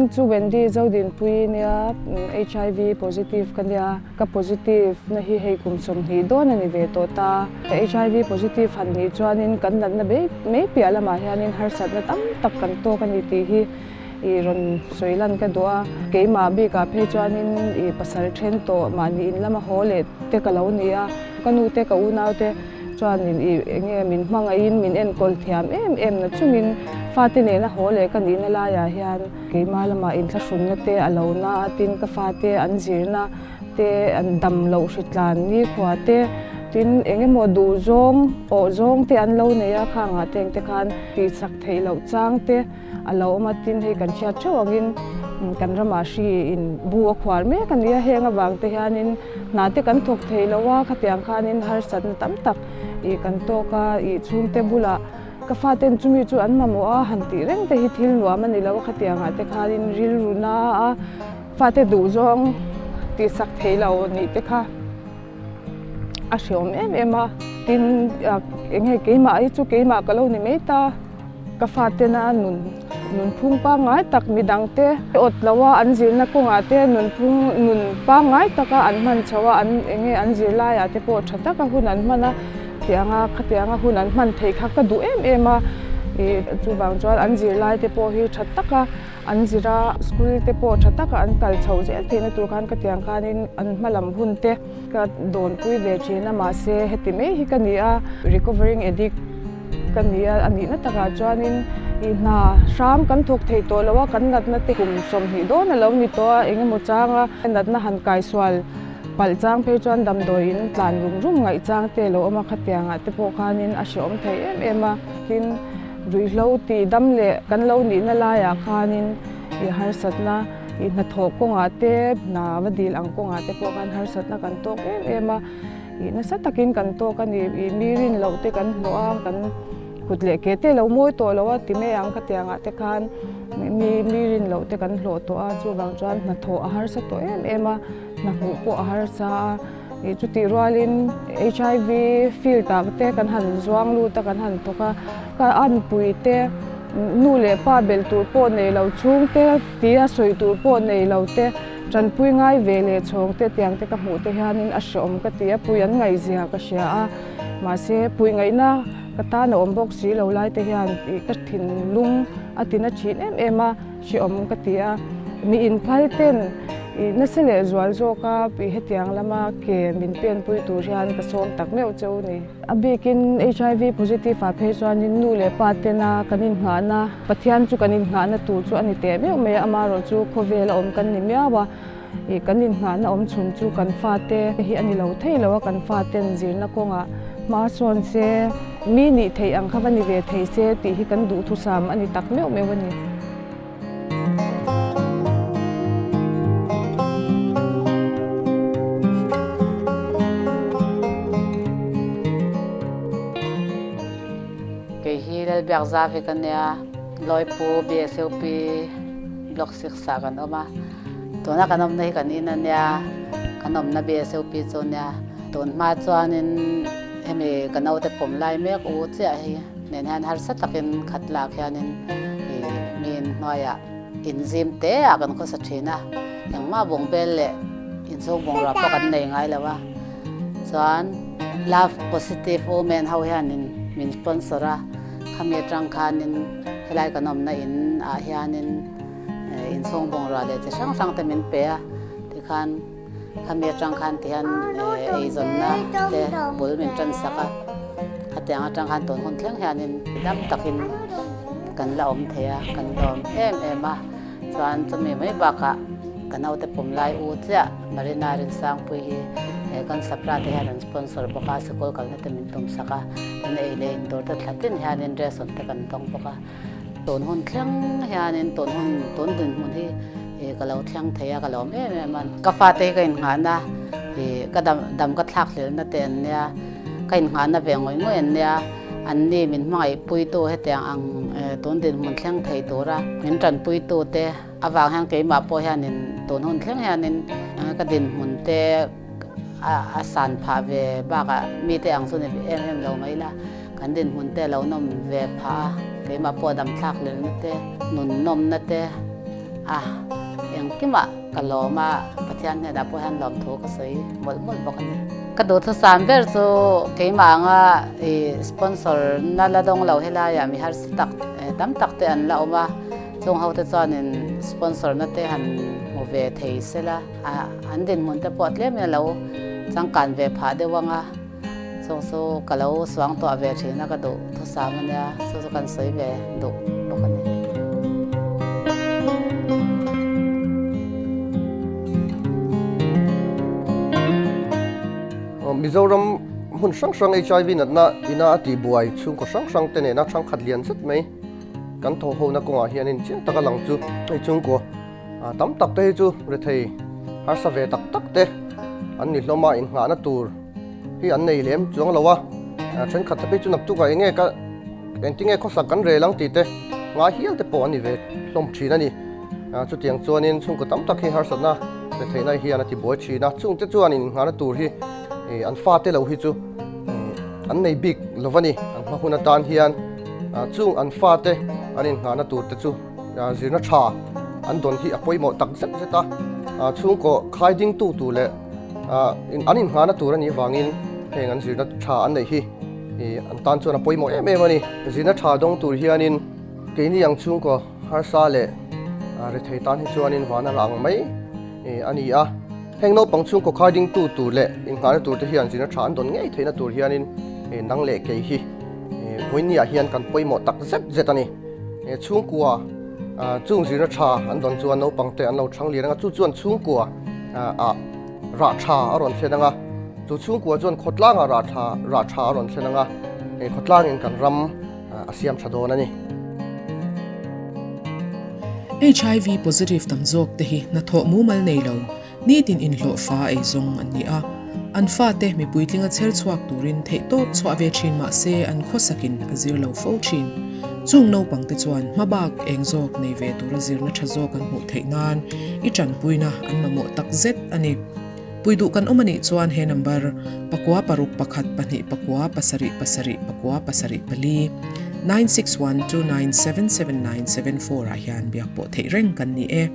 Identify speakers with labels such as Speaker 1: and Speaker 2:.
Speaker 1: hming chu Wendy Zodinpuii nia, HIV positive ka nia, ka positive na hi hei kum 20 dawn a ni ve tawh ta. HIV positive han nih chuanin kan natna bei mai piah lamah hianin harsatna tam tak kan tawk a ni tih hi i rawn sawi lan ka duh a. Keimah bikah phei chuanin i pasal then tawh mahni in lama haw leh te ka lo ni a, ka nu te ka unau te chuanin i enge min hmangaihin min enkawl thiam em em na chungin fate nena haw leh ka nihna laiah hian keimah lamah inthlahrunna te a lo na a, tin ka fate an zirna te an dam loh hritlan nikhua te tin eng emaw duh zawng awh zawng te an lo nei a, khangah te engte khan tihsak theih loh chang te a lo awm a, tin hei kan hriat theuh angin kan ramah hri in bu a khuar mek a ni a, heng avang te hianin hna te kan thawk thei lo a, khatiang khanin harsatna tam tak ih kan tawk a, ih chhungte bulah ka faten chumi chu an mamawh a, han tih reng te hi thil nuam a ni lo a, khatiangah te khanin rilru na a fate duhzawng tihsak thei lo nih te kha. A hreawm em em a, tin eng nge keimah hi chu keimah ka lo ni mai ta, ka fatena nun nunphung pangngai tak midangte awt lo a an zirna kawngah te nunphung nun pangngai taka an hman chho a an eng nge an zirlaiah te pawh tha taka hun an hman a tianga khatianga hun an hman theih kha ka duh em em a ih chuvang chuan an zirlai te pawh hi tha taka An zir a, school te pawh tha taka an kal chhoh zel theihna tur khan ka tiang khanin an hma lam hun te ka dawnpui ve thin a, mahse heti mai hi ka ni a, recovering addict ka ni a, a nihna takah chuanin ih hna hram kan thawk thei tawh lo a, kan natna te kum 20 dawn a lo ni tawh a, eng emaw changa natna han kaisual palh chang phei chuan damdawi in tlan rum rum ngaih chang te a lo awm a, khatiangah te pawh khanin a hrehawm thei em em a, tin. Ruihhlo tih dam leh kan lo nihna laiah khanin ih harsatna ih hnathawh kawngah te hna va dil ang kawngah te pawh khan harsatna kan tawk em em a, ih nasa takin kan tawk a ni. Ih mi rin loh te kan hlawh a, kan kut leh ke te lo mawi tawh lo a ti mai ang khatiangah te khan mi mi rin loh te kan hlawh tawh a, chuvang chuan hnathawh a harsa tawh em em a, hna hmuh pawh a harsa a. Ih chutih rualin HIV field ah te kan han zuang lut a kan han thawk a, ka anpui te nu leh pa belh tur pawh nei lo chhung te tia sawi tur pawh nei lo te tanpui ngai ve leh chhawng te tiang te ka hmuh te hianin a hreawm ka ti a, pui an ngaihzia ka hria a, mahse pui ngaihna ka tan a awm bawk si lo lai te hian ih ka thinlung a tina thin em em a. Hreawm ka ti a, mi inphal ten i nasa leh zual zawk a, pi hetiang lama ke min penpui tur hian ka sawm tak meuh cheu ni. A bikin HIV positive ah phei chuanin nu leh pa tena kan innghahna, Pathian chu kan innghahna tur chu a ni teh meuh mai a, amaherawh chu khawvel a awm kan ni miau a, i kan innghahna awm chhun chu kan fate hi a ni lo thei lo a, kan faten zirna kawngah hma sawn se, mi nih theih ang kha va ni ve thei se tih hi kan duhthusam a ni tak meuh meuh a ni.
Speaker 2: Kei hi Lalbiakzavi ka nia, Lawipu BSUP Block 6 ah kan awm a. Tuna kan awmna hi kan in a nia, kan awmna BSUP chu a nia. Tun hma chuanin hemi ka naute pawm lai mek u chiah hi nen hian harsa takin khat lak hianin ih mi inhnuaiah inzim te ah kan khawsa thin a, engmah bungbel leh inchhung bungrua pawh kan nei ngai lo a. Chuan Love Positive Women ho hianin min sponsor a, khami atang khanin helai kan awmna in ah hianin Inchhung bungrua leh chi hrang hrang te min pe a, tikhan khami atang khan tihian eizawnna te bul min tan sak a, khatiang atang khan tun hun thleng hianin dam takin kan la awm thei a, kan lawm em em a, chuan chumi mai bakah ka naute pum lai u chiah Marina Rinsangpui hi he kan Sapra te hian an sponsor bawk a, sikul kalna te min tum sak a, tin ei leh in tur te thla tin hianin ration te kan dawng bawk a. Tun hun thleng hianin tun hun tun dinhmun hi ih ka lo thleng thei a ka lawm em em a. Ka fate hi ka innghahna ih ka dam dam ka thlak hlelna te an nia, ka innghahna ve ngawih ngawih an nia, an ni min hmangaihpuitu hetiang ang tun dinhmun thleng thei tura min tanpuitu te avang hian keimah pawh hianin tun hun thleng hianin ka dinhmun te a san phah ve bakah mite ang chu ni em em lo mai la. Kan dinhmun te lo nawm ve phah a, keimah pawh dam thlak lelna te, nun nawmna te a, engkimah ka lawm a, Pathian hnenah pawh hian lawmthu ka sawi mawlh mawlh bawk a ni. Ka duhthusam ber chu keimah anga i sponsor na la dawng lo helaiah mi harsa tak tam tak te an la awm a, chung ho te chuanin sponsor na te han hmu ve thei sela, an dinhmun te pawh tlemin a lo changkan ve phah deuh ang a. Chung chu ka lo suang tuah ve thin a ka duh thusam a nia, chu chu kan sawi ve duh bawk a ni.
Speaker 3: Mizoram hmun hrang hrang HIV natna ina a tihbuai chhungkaw hrang hrang te nena thangkhat lian zet mai kan thaw hona kawngah hianin chiang taka lang chu hei chhungkaw tam tak te hi chu rethei harsa ve tak tak te an ni hlawm a, inngahna tur hi an nei lem chuang lo a, thenkhat te phei chu naktukah eng nge ka engtin nge khawsak kan rel ang tih te ngai hial te pawh an ni ve hlawm thin a ni. Chutiang chuanin chhungkaw tam tak hi harsatna pe theihna hian a ti buai thin a, chungte chuan innghahna tur hi an fate lo hi chu an nei bik lo va ni. An hma hun atan hian chung an fate an innghahna tur te chu zirna tha an dawn hi a pawimawh tak zet zet a, chhungkaw khai dingtu tur leh An inhnghahna tur a nih vangin heng an zirna tha an neih hi an tan chuan a pawimawh em em a ni. Zirna tha dawng tur hianin keini ang chhungkaw harsa leh rethei tan hi chuanin van a la ang mai a ni a. Heng naupang chhungkaw khai dingtu tur leh inhnghahna tur te hian zirna tha an dawn ngei theihna tur hianin nang leh kei hi vawinia hian kan pawimawh tak zet zet a ni. Chhungkua chung zirna tha an dawn chuan naupang te an lo thang lian ang a, chu chuan chhungkua ah rah tha a rawn thlen ang a, chu chhungkua chuan khawtlangah rah tha rah tha a rawn thlen ang a, hei khawtlangin kan ram a siam tha dawn a ni.
Speaker 4: HIV positive tam zawk te hi hnathawh mumal nei lo, nitin inhlawh fa ei zawng an ni a. An fate mi puitlinga chher chhuak turin theihtawp chhuah ve thin mah se an khawsakin a zir lo fo thin. Chung naupangte chuan hmabak eng zawk nei ve tura zirna tha zawk an hmuh theih nan i tanpuina an mamawh tak zet a ni. Pui duh kan awm a nih chuan he number, pakua paruk pakhat pahnih pakua pasarih pasarih pakua pasarih pali, 9612977974 ah hian biak pawh theih reng kan ni e.